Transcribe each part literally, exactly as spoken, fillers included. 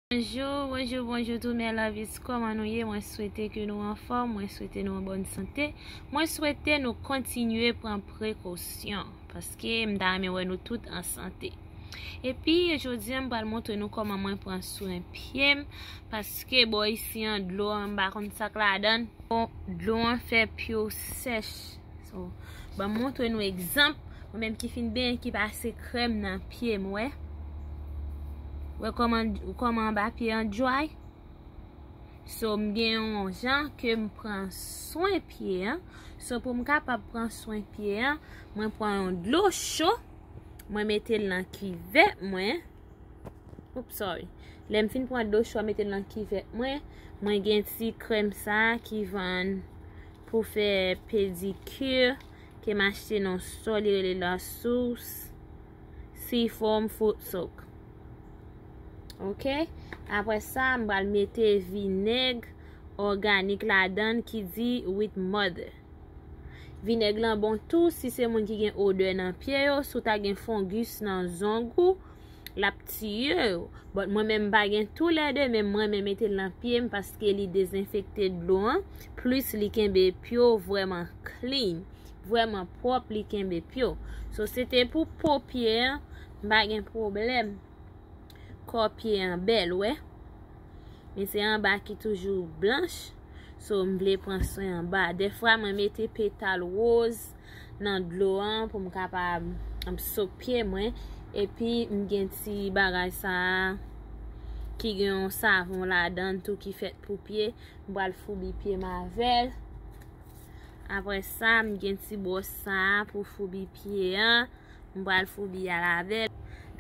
Bonjou, bonjou, bonjou tou, mes lovies. Kòman nou ye? Mwen swete ke nou anfòm, mwen swete nou an bòn sante. Mwen swete nou kontinye pran prekosyon, paske m ta renmen wè nou tout an sante. Epi, jodi a, m pral montre nou kòman mwen pran swen pye m, paske bò isi an, dlo an, m pa konn sa k ladan l. Bon, dlo an fè pye w sèch. So, ban m montre nou egzanp. Mwen menm ki fin benyen, ki pase krèm nan pye m, wè. Wè kòman, kòman anba pye an dry? So, m gen yon jan ke m pran swen pye an. So, pou m kapab pran swen pye an, mwen pran yon dlo cho, mwen mete l nan kivèt mwen. Oops, sorry. Lè m fin pran dlo cho a, mete l nan kivèt mwen, mwen gen ti krèm sa a ki vann pou fè pedikir, ke m achte nan yon stò, li rele La Source, Seafoam Foot Soak. Ok? Apre sa, m pral mete vinèg òganik ladan l ki di With Mother. Vinèg lan bon tou si se moun ki gen odè nan pye yo, si w ta gen fongis nan zong ou, l ap tiye yo. But mwen menm m pa gen toulède, men mwen menm mete l nan pye m paske li dezenfekte dlo an, plis li kenbe pye w vrèman clean, vrèman pwòp, li kenbe pye w. So, se te pou po pye an, m pa gen pwoblèm. Kò pye an bèl, wè. Men se anba ki toujou blanch. So, m vle pran swen anba. Dèfwa, mwen mete petal woz nan dlo an pou m kapab, um, soak pye mwen. Epi, m gen ti bagay sa a ki gen yon savon ladan l tou ki fèt pou pye. M pral foubi pye m avè l. Apre sa, m gen ti bwòs sa a pou foubi pye an. M pral foubi al avè l.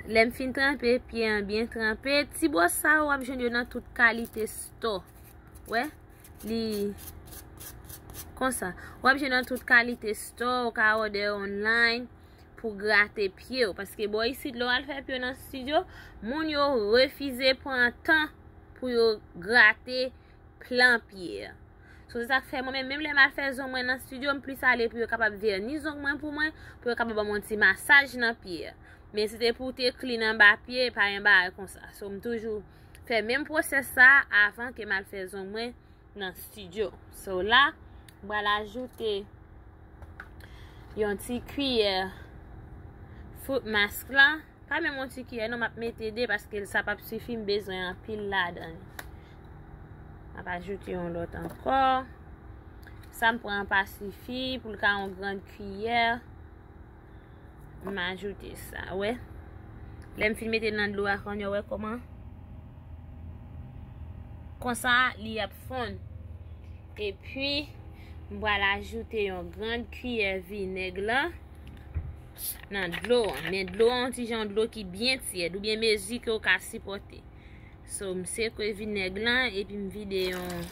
Lè m fin tranpe pye an byen tranpe, ti bwòs sa yo w ap jwenn yo nan tout kalite stò. Wè, li konsa. W ap jwenn nan tout kalite stò, ou ka òdè online pou grate pye w. Paske bò isit, lè w al fè pye w nan estidyo, moun yo refize pran tan pou yo grate plan pye a. So, se sa k fè mwen menm, menm lè m al fè zong mwen nan estidyo, m plis ale pou yo kapab vèni zong mwen pou mwen, pou yo kapab ban m yon ti masaj nan pye a. Men si te pou te clean anba pye, pa gen bagay konsa. So, m toujou fè menm pwosès sa a avan ke m al fè zong mwen nan estidyo. So, la, m pral ajoute yon ti kiyè foot mask la. Pa menm yon ti kiyè non, m ap mete de paske sa p ap sifi, m bezwen anpil ladan li. M ap ajoute yon lòt ankò. Sa m pran an pa sifi pou l ka yon grann kiyè. M ajoute sa, wè. Lè m fin mete l nan dlo a, kònye wè kòman. Konsa, li ap fonn. Epi, m pral ajoute yon grann kiyè vinèg la nan dlo an. Men dlo an, yon ti jan dlo ki byen tyèd, oubyen mezi ke w ka sipòte. So, m sekwe vinèg lan, epi m vide yon,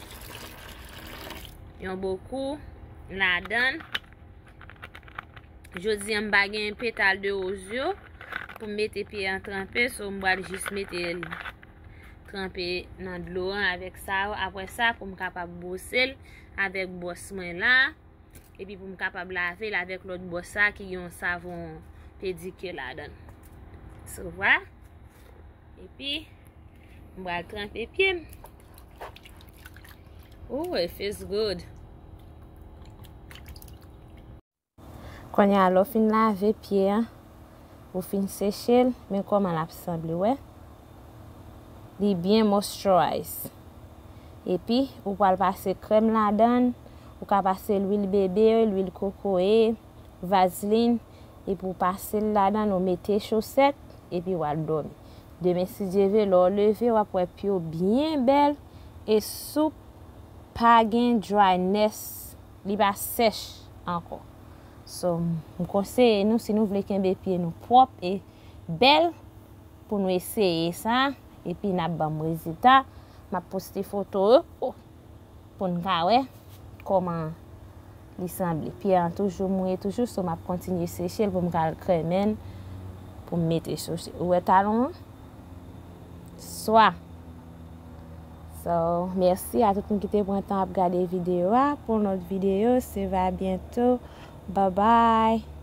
yon bokou ladan l. Jodi a, m pa gen petal de woz yo pou m mete pye an tranpe, so m pral jis mete l tranpe nan dlo an avèk sa yo. Apre sa, pou m kapab bwose l avèk bwòs mwen la, epi pou m kapab lave l avèk lòt bwòs sa ki gen yon savon pedikir ladan l. So, vwala. Epi, m pral tranpe pye m. Ooh, it feels good. Kounye a, lè w fin lave pye a, ou fin seche l, men kòman l ap sanble, wè. Li byen moisturize. Epi, ou pral pase krèm ladan l, ou ka pase lwil bebe, lwil kokoye, vazlin, epi w pase l ladan l, ou mete chosèt, epi w al dòmi. Demen, si Dye vle, lè w leve, w ap wè pye w byen bèl e soup, pa gen dryness. Li pa sèch ankò. So, m konseye nou, si nou vle kenbe pye nou pwòp e bèl, pou nou eseye sa, epi n ap ban m rezilta. M ap poste foto yo pou n ka wè kòman li sanble. Pye an toujou mouye toujou, so m ap kontinye seche l pou m ka al kremen l, pou m mete sou, ou wè talon an? Swa. So, mèsi a tout moun ki te pran tan ap gade videyo a. Pou yon lòt videyo, se va byento. Bye bye.